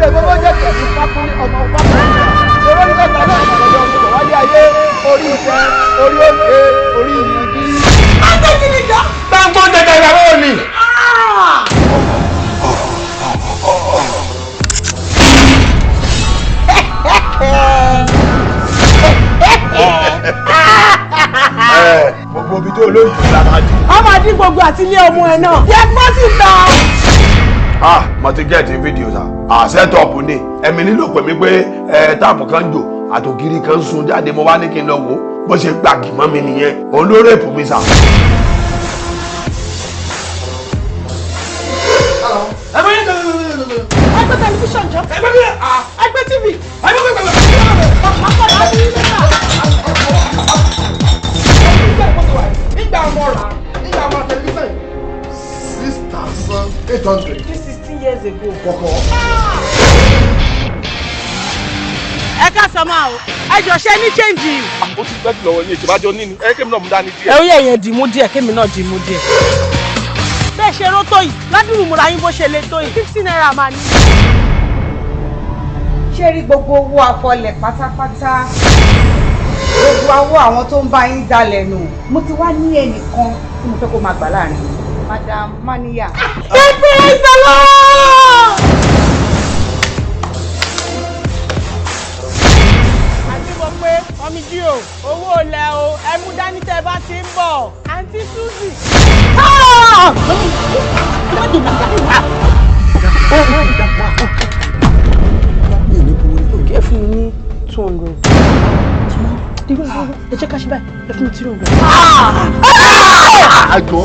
Ilẹ̀ gbogbo jẹ́ tẹ̀sí Fákúnlé ọmọ Fákúnlé. Olórí mẹ́ta náà ìṣẹ̀lẹ̀ ọmọ wálé ayé, orí ìtẹ́, orí òkè, orí ìyànjú. Gbàngbó jẹjẹ ìyàwó ni. Gbogbo ibi tó olóyún la máa dín. A máa dín gbogbo àti ilé ọmọ ẹ náà. Yẹ gbọ́ síta. Ah, mo ti gẹ̀ẹ́tì fídíò sá. Ah, set-up ni. Ẹ̀mí nílò pè mí pé ẹ táàpù kan jò àtògiri kan sun jáde, mo wá ní kí n lọ wò ó. Bó ṣe gbàgì mọ́ mi nìyẹn. Òun ló rèpù mi sá. Ẹgbẹ́ tẹlifíṣàn jọ. Ẹgbẹ́ TV. Nígbà mo rà, nígbà mo tẹlifíṣàn 6,800. This 16 years ago. Kọ̀kọ́. Ẹ ká sọ máa o, ẹ jọ ṣe ní change. Ó ti pẹ́ jù lọ́wọ́ yín, ìṣèbájọ́ níní ẹ kémi náà mú dání díẹ̀. Ẹ ó yẹ yẹn dìímú díẹ̀, kémi náà dìímú díẹ̀. Bẹ́ẹ̀ ṣe ró tó yìí, ládùúgbò múra yín bó ṣe le tó yìí, ₦50 máa ní. Ṣé rí gbogbo owó afọlẹ̀ pátápátá, gbogbo awó àwọn tó ń bá yín dalẹ̀ nù, mo ti wá ní ẹnìkan tí mo fẹ́ kó máa gbà láàrin, Madam Maniya. Praise the Lord! Àti mo pé ọmọ jí o, owó olè o, ẹ mú dání tẹ́ bá ti ń bọ̀. Àǹtí Suzy. Ẹ fún mi ní 200. Ẹ jẹ́ ká ṣe báyìí, ẹ fún mi 300. Àjọ.